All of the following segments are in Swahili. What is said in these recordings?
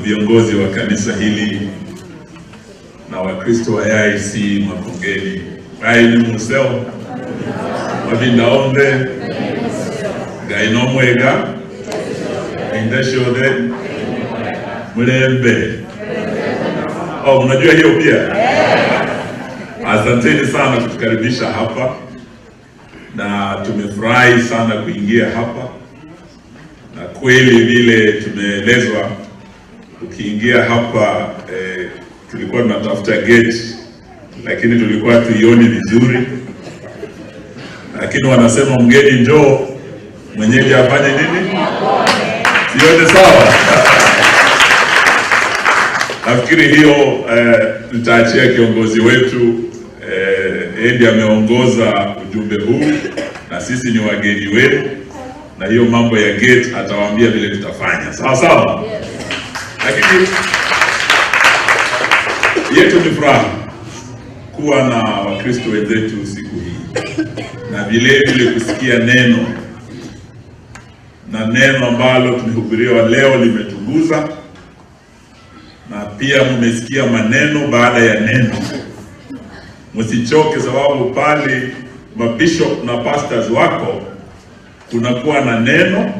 Viongozi wa kanisa hili na Wakristo wa AIC Makongeni, ni museo mavinda onthe Ngai no mwega inda ciothe mulembe. Oh, mnajua hiyo pia. Asanteni sana kutukaribisha hapa na tumefurahi sana kuingia hapa, na kweli vile tumeelezwa, ukiingia hapa tulikuwa tunatafuta gate lakini tulikuwa tuioni vizuri, lakini wanasema mgeni njoo, mwenyeji afanye nini? Sione sawa? Nafikiri hiyo tutaachia kiongozi wetu yeye ndiye ameongoza ujumbe huu na sisi ni wageni wenu, na hiyo mambo ya gate atawaambia vile tutafanya, sawa sawa. Lakini yetu ni furaha kuwa na Wakristo wenzetu siku hii na vile vile kusikia neno, na neno ambalo tumehubiriwa leo limetuguza, na pia mmesikia maneno baada ya neno. Msichoke, sababu pale mabishop na pastors wako kunakuwa na neno,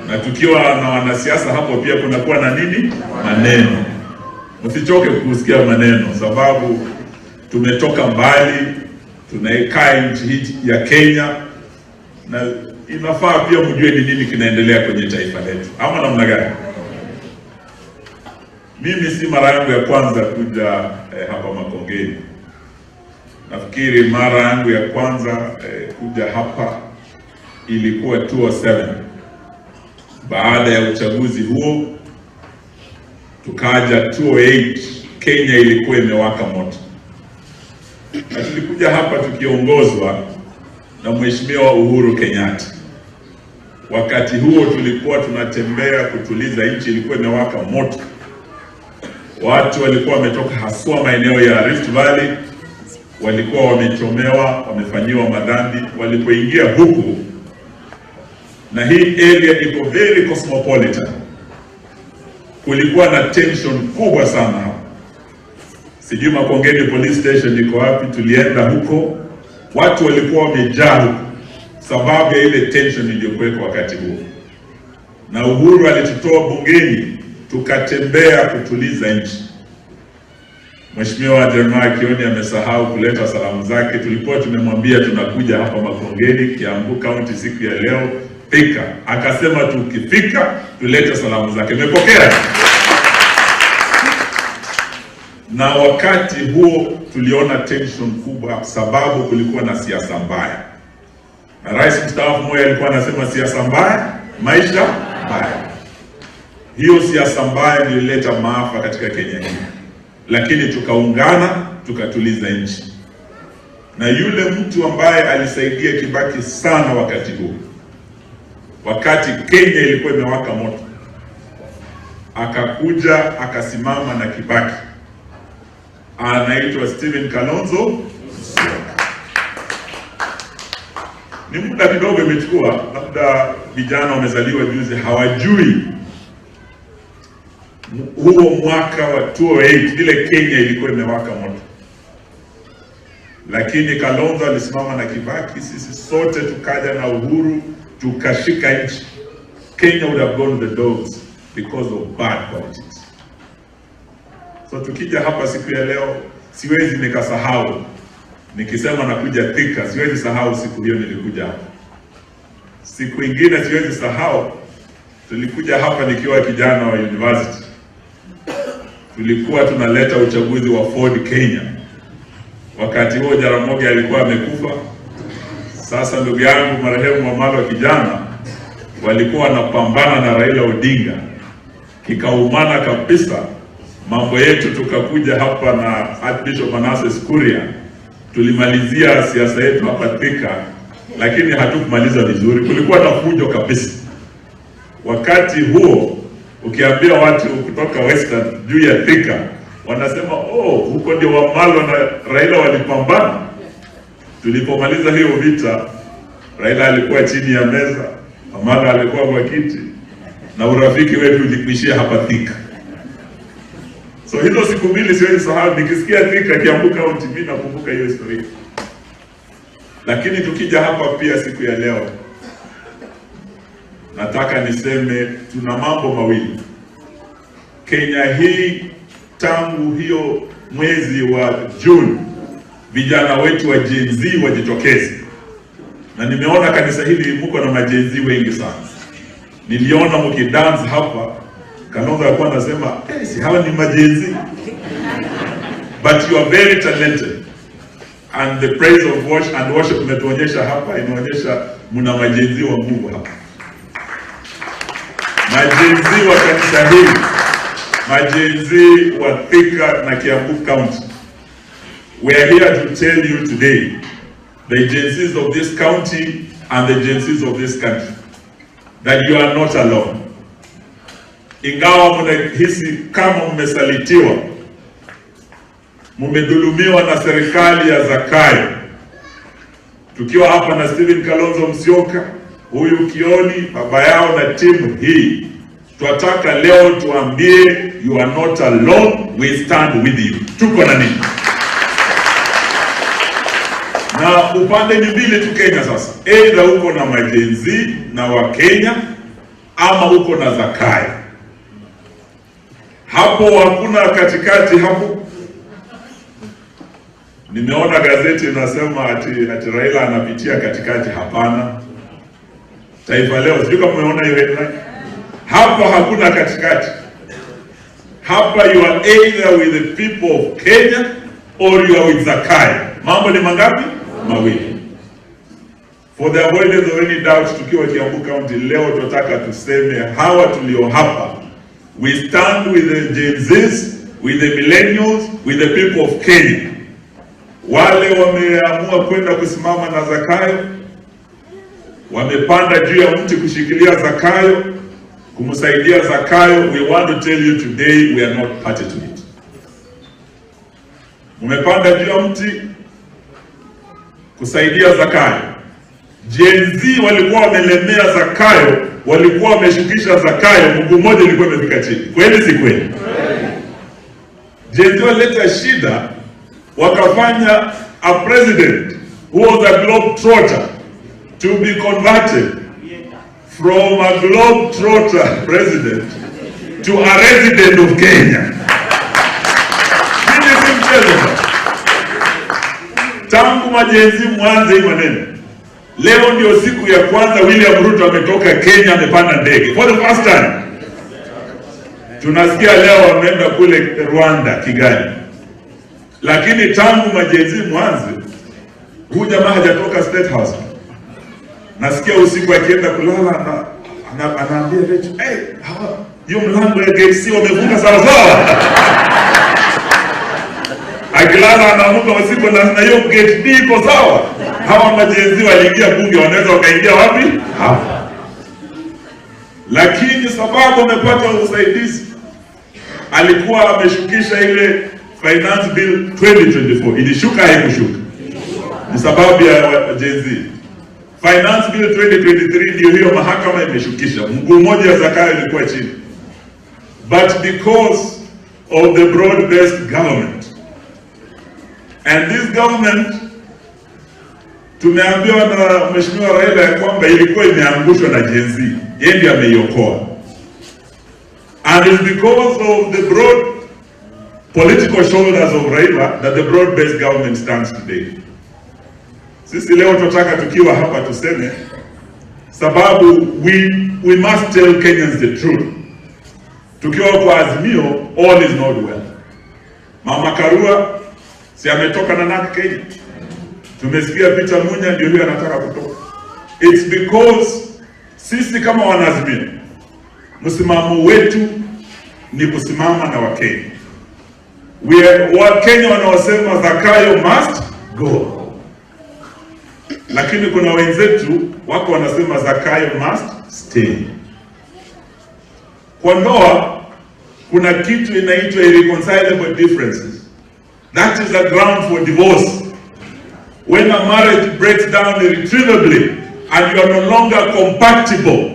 na tukiwa na wanasiasa hapo pia kunakuwa na nini? Maneno. Msichoke kusikia maneno, sababu tumetoka mbali, tunaikaa nchi hii ya Kenya, na inafaa pia mjue ni nini kinaendelea kwenye taifa letu, ama namna gani? Mimi si mara yangu ya kwanza kuja hapa Makongeni. Nafikiri mara yangu ya kwanza kuja hapa ilikuwa 2007. Baada ya uchaguzi huo tukaja 2008, Kenya ilikuwa imewaka moto, na tulikuja hapa tukiongozwa na Mheshimiwa Uhuru Kenyatta. Wakati huo tulikuwa tunatembea kutuliza nchi, ilikuwa imewaka moto. Watu walikuwa wametoka haswa maeneo ya Rift Valley, walikuwa wamechomewa, wamefanyiwa madhambi. Walipoingia huku, na hii area iko very cosmopolitan, kulikuwa na tension kubwa sana hapa. Sijui Makongeni police station iko wapi, tulienda huko, watu walikuwa wamejaa huko sababu ya ile tension iliyokuwekwa wakati huo, na Uhuru alitutoa bungeni tukatembea kutuliza nchi. Mheshimiwa Jeremiah Kioni amesahau kuleta salamu zake. Tulikuwa tumemwambia tunakuja hapa Makongeni, Kiambu County siku ya leo, Thika, akasema tukifika tulete salamu zake. Nimepokea. Na wakati huo tuliona tension kubwa, sababu kulikuwa na siasa mbaya, na rais mstaafu Moi alikuwa anasema siasa mbaya, maisha mbaya. Hiyo siasa mbaya ilileta maafa katika Kenya hii, lakini tukaungana tukatuliza nchi. Na yule mtu ambaye alisaidia Kibaki sana wakati huo, wakati Kenya ilikuwa imewaka moto, akakuja akasimama na Kibaki, anaitwa Stephen Kalonzo Musyoka. Ni muda kidogo imechukua, labda vijana wamezaliwa juzi hawajui huo mwaka wa 2008 vile Kenya ilikuwa imewaka moto, lakini Kalonzo alisimama na Kibaki, sisi sote tukaja na Uhuru tukashika nchi. Kenya would have gone to the dogs because of bad politics. So tukija hapa siku ya leo, siwezi nikasahau, nikisema nakuja Thika, siwezi sahau siku hiyo nilikuja hapa. Siku ingine siwezi sahau, tulikuja hapa nikiwa kijana wa university, tulikuwa tunaleta uchaguzi wa Ford Kenya. Wakati huo Jaramogi alikuwa amekufa. Sasa ndugu yangu marehemu Wamalwa kijana walikuwa wanapambana na Raila Odinga, kikaumana kabisa mambo yetu, tukakuja hapa na Archbishop Manasseh Kuria, tulimalizia siasa yetu hapa Thika, lakini hatukumaliza vizuri, kulikuwa na fujo kabisa. Wakati huo ukiambia watu kutoka Western juu ya Thika wanasema oh, huko ndio Wamalwa na Raila walipambana. Tulipomaliza hiyo vita, Raila alikuwa chini ya meza, Wamalwa alikuwa kwa kiti, na Na urafiki wetu ulikuishia hapa Thika. So hizo siku mbili siwezi sahau, nikisikia Thika, Kiambu County, mimi nakumbuka hiyo historia. Lakini tukija hapa pia siku ya leo, nataka niseme tuna mambo mawili. Kenya hii tangu hiyo mwezi wa June, vijana wetu wa Gen Z wajitokeze, na nimeona kanisa hili mko na ma Gen Z wengi sana. Niliona mkidance hapa, Kalonzo alikuwa anasema, "Eh, si hawa ni ma Gen Z?" But you are very talented and the praise of worship and worship umetuonyesha hapa inaonyesha mna ma Gen Z wa nguvu hapa. Ma Gen Z wa kanisa hili, ma Gen Z wa Thika na Kiambu County, we are here to tell you today, the Gen Zs of this county and the Gen Zs of this country, that you are not alone. Ingawa mnahisi kama mmesalitiwa, mmedhulumiwa na serikali ya Zakayo, tukiwa hapa na Stephen Kalonzo Musyoka, huyu Kioni, baba yao na timu hii, twataka leo tuambie, you are not alone, we stand with you. Tuko na ninyi. Na upande ni mbili tu Kenya sasa, either uko na ma Gen Z na Wakenya ama uko na Zakayo. Hapo hakuna katikati hapo. Nimeona gazeti inasema ati Raila anapitia katikati. Hapana. Taifa Leo, sijui kama umeona hiyo headline. Hapa hakuna katikati. Hapa you are either with the people of Kenya or you are with Zakayo. Mambo ni mangapi? Mawili. For the avoidance of any doubt, tukiwa Kiambu County leo tunataka tuseme hawa tulio hapa, we stand with the Gen Zs, with the millennials, with the people of Kenya. Wale wameamua kwenda kusimama na Zakayo, wamepanda juu ya mti kushikilia Zakayo, kumsaidia Zakayo. We want to tell you today we are not party to it. Umepanda juu ya mti kusaidia Zakayo. Gen Z walikuwa wamelemea Zakayo, walikuwa wameshukisha Zakayo, mguu mmoja ilikuwa imefika chini. Kweli si kweli? Gen Z walileta shida, wakafanya a president who was a globe trotter to be converted from a globe trotter president to a resident of Kenya. Hili si mchezo. Tangu ma Gen Z mwanze hii maneno, leo ndio siku ya kwanza William Ruto ametoka Kenya, amepanda ndege for the first time. Tunasikia leo wameenda kule Rwanda, Kigali, lakini tangu ma Gen Z mwanze, huyu jamaa hajatoka State House. Nasikia usiku akienda kulala anaambia Rachel, "Hey, hawa hiyo mlango ya gate C wamefunga sawa sawa." Akilala anaamka usiku na hiyo gate D iko sawa. Hawa ma Gen Z waliingia bunge, wanaweza wakaingia wapi? Hapa. Lakini sababu amepata usaidizi, alikuwa ameshukisha ile Finance Bill 2024. Ilishuka, haikushuka? Ni sababu ya Gen Z. Finance Bill 2023 ndio hiyo mahakama imeshukisha. Mguu mmoja ya Zakayo ilikuwa chini. But because of the broad-based government, and this government, tumeambiwa na Mheshimiwa Raila ya kwamba ilikuwa imeangushwa na Gen Z, yeye ndiye ameiokoa. And it's because of the broad political shoulders of Raila that the broad-based government stands today. Sisi leo tunataka tukiwa hapa tuseme, sababu we must tell Kenyans the truth. Tukiwa kwa Azimio, all is not well. Mama Karua si ametoka na NARC Kenya? Tumesikia Peter Munya ndio huyo anataka kutoka. It's because sisi kama wanaazimio, msimamo wetu ni kusimama na Wakenya. We are Wakenya wanaosema Zakayo must go, lakini kuna wenzetu wako wanasema Zakayo must stay. Kwa ndoa kuna kitu inaitwa irreconcilable differences. That is a ground for divorce. When a marriage breaks down irretrievably and you are no longer compatible,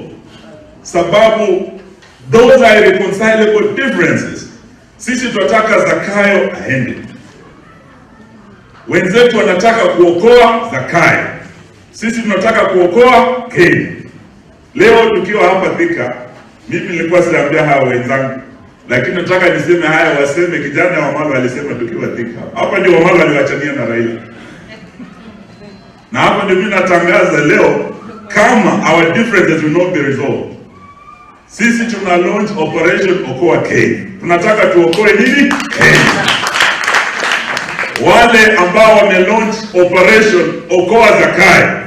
sababu Those are irreconcilable differences. Sisi tunataka Zakayo aende, wenzetu wanataka kuokoa Zakayo, sisi tunataka kuokoa Kenya. Leo tukiwa hapa Thika, mimi nilikuwa siambia hawa wenzangu, lakini nataka niseme haya, waseme kijana Wamalwa alisema tukiwa Thika. Hapa ndio Wamalwa aliwachania na Raila, na hapa ndio mimi natangaza leo, kama our differences will not be resolved, sisi tuna launch Operation Okoa Kenya. Tunataka tuokoe nini? Kenya. Wale ambao wame launch Operation Okoa Zakayo,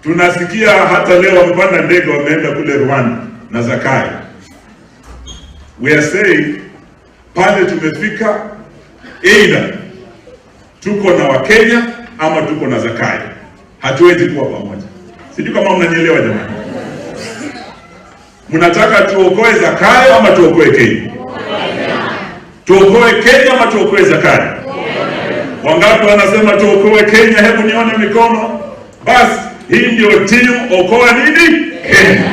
tunasikia hata leo wamepanda ndege wameenda kule Rwanda na Zakayo. We are saying pale tumefika, either tuko na Wakenya ama tuko na Zakayo, hatuwezi kuwa pamoja. Sijui kama mnanielewa jamani. Mnataka tuokoe Zakayo ama tuokoe Kenya? Tuokoe Kenya ama tuokoe Zakayo? Wangapi wanasema tuokoe Kenya? Hebu nione mikono. Basi hii ndio timu okoa nini Kenya.